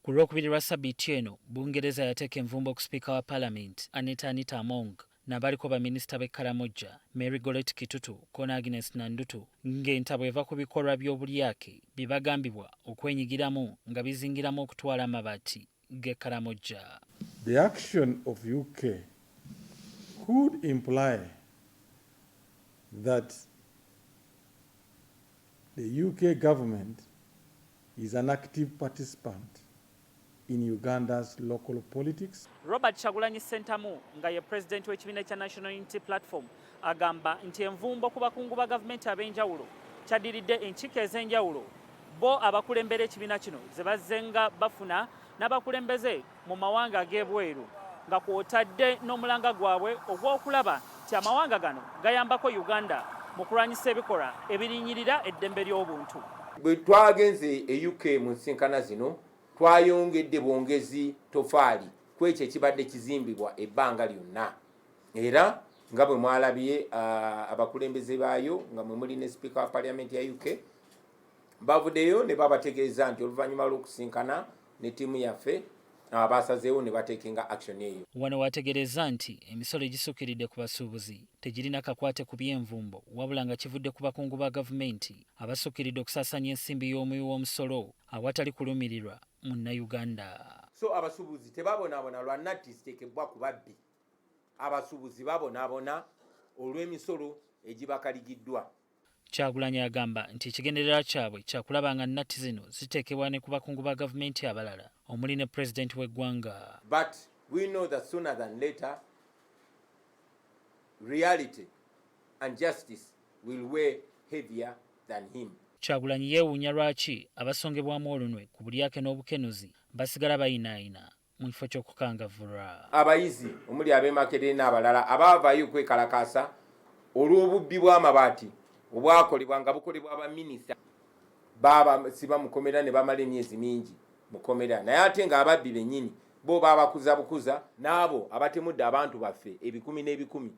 Ku Lwokubiri lwa sabbiiti eno, Bungereza yateeka envumbo ku sipiika wa Palamenti Anita Anita Among n'abaliko baminisita b'e Karamoja, Mary Goretti Kitutu ko ne Agnes Nandutu ng'entabwe eva ku bikolwa by'obulyake bye bagambibwa okwenyigiramu nga bizingiramu okutwala amabaati g'e Karamoja. The action of UK could imply that the UK government is an active participant in Uganda's local politics. Robert Kyagulanyi Ssentamu nga ye pulezidenti w'ekibiina kya National Unity Platform agamba nti envumbo ku bakungu ba gavumenti ab'enjawulo kyaddiridde enkiiko ez'enjawulo bo abakulembera ekibiina kino ze bazzenga bafuna n'abakulembeze mu mawanga ag'ebweru nga kw'otadde n'omulanga gwabwe ogw'okulaba nti amawanga gano gayambako Uganda mu kulwanyisa ebikolwa ebirinyirira eddembe ly'obuntu. Bwe twagenze e UK mu nsinkana zino, twayongedde bwongezi tofaali ku ekyo ekibadde kizimbibwa ebbanga lyonna, era nga bwe mwalabye abakulembeze baayo nga mwe muli ne sipiika wa parliament ya UK bavuddeyo ne babategeeza nti oluvannyuma lw'okusinkana ne ttiimu yaffe, basazeewo ne bateekinga action eyo. Wano wategeereza nti emisolo egisukkiridde ku basuubuzi tegirina kakwate ku by'envumbo, wabula nga kivudde ku bakungu ba gavumenti abasukkiridde okusaasaanya ensimbi y'omuwi w'omusolo awatali kulumirirwa Munnayuganda. So abasuubuzi tebabonaabona lwa natti ziteekebwa ku babbi, abasuubuzi babonaabona olw'emisolo egibakaligiddwa. Kyagulanyi agamba nti ekigendererwa kyabwe kyakulaba nga natti zino ziteekebwa ne ku bakungu ba gavumenti abalala omuli ne pulezidenti w'eggwanga. But we know that sooner than later, reality and justice will weigh heavier than him. Kyagulanyi yeewuunya lwaki abasongebwamu olunwe ku bulyake n'obukenuzi basigala bayinaayina mu kifo ky'okukangavvulwa. Abayizi omuli ab'e Makerere n'abalala abaavaayo okwekalakaasa olw'obubbi bw'amabaati obwakolebwa nga bukolebwa abaminisita, babasiba mukomera ne bamala emyezi mingi mukomera, naye ate ng'ababbi bennyini bo babakuza bukuza. N'abo abatemudde abantu baffe ebikumi n'ebikumi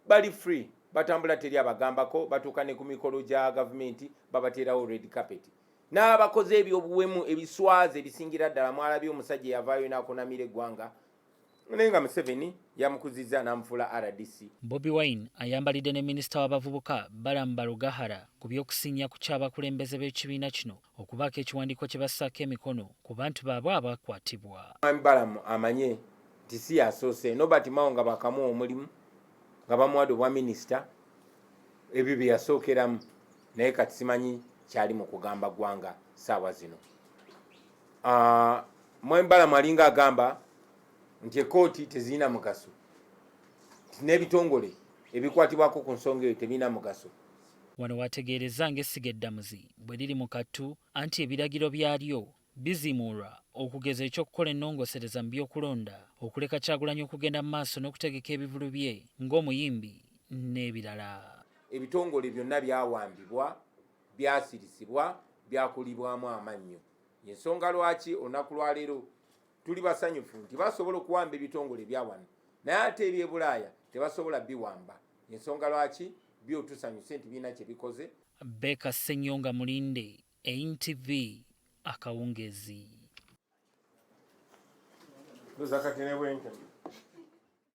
bali free, batambula, teri abagambako, batuuka ne ku mikolo gya gavumenti, babateerawo red carpet. N'abakoze ebyobuwemu ebiswaza ebisingira ddala, mwalabye omusajja eyavaayo n'akunamira eggwanga, naye nga Museveni yamukuzizza n'amufuula RDC. Bobi Wine ayambalidde ne minisita w'abavubuka Balaam Barugahara ku by'okusinya ku ky'abakulembeze b'ekibiina kino okubaako ekiwandiiko kye bassaako emikono ku bantu baabwe abakwatibwa. Mwami Balaam amanye nti si yasoose. Norbert Mao nga bakamuwa omulimu nga bamuwadde obwa minisita, ebyo bye yasookeramu, naye kati simanyi kyali mu kugamba ggwanga saawa zino. Mwami Balaam alinga agamba nti ekooti tezirina mugaso, nti n'ebitongole ebikwatibwako ku nsonga eyo tebirina mugaso. Wano wategeereza ng'essiga eddamuzi bwe liri mu kattu, anti ebiragiro byalyo bizimuulwa, okugeza eky'okukola ennongoosereza mu by'okulonda, okuleka Kyagulanyi okugenda mu maaso n'okutegeka ebivulu bye ng'omuyimbi n'ebirala. Ebitongole byonna byawambibwa, byasirisibwa, byakulibwamu amannyo. Ensonga lwaki olunaku lwaleero tuli basanyufu nti basobola okuwamba ebitongole ebyawano, naye ate ebyebulaaya tebasobola biwamba, ensonga lwaki byo tusanyuse nti birina kye bikoze. Beka Ssenyonga Mulinde, NTV, akawungeezi. Ndoza kati ne bwenkya.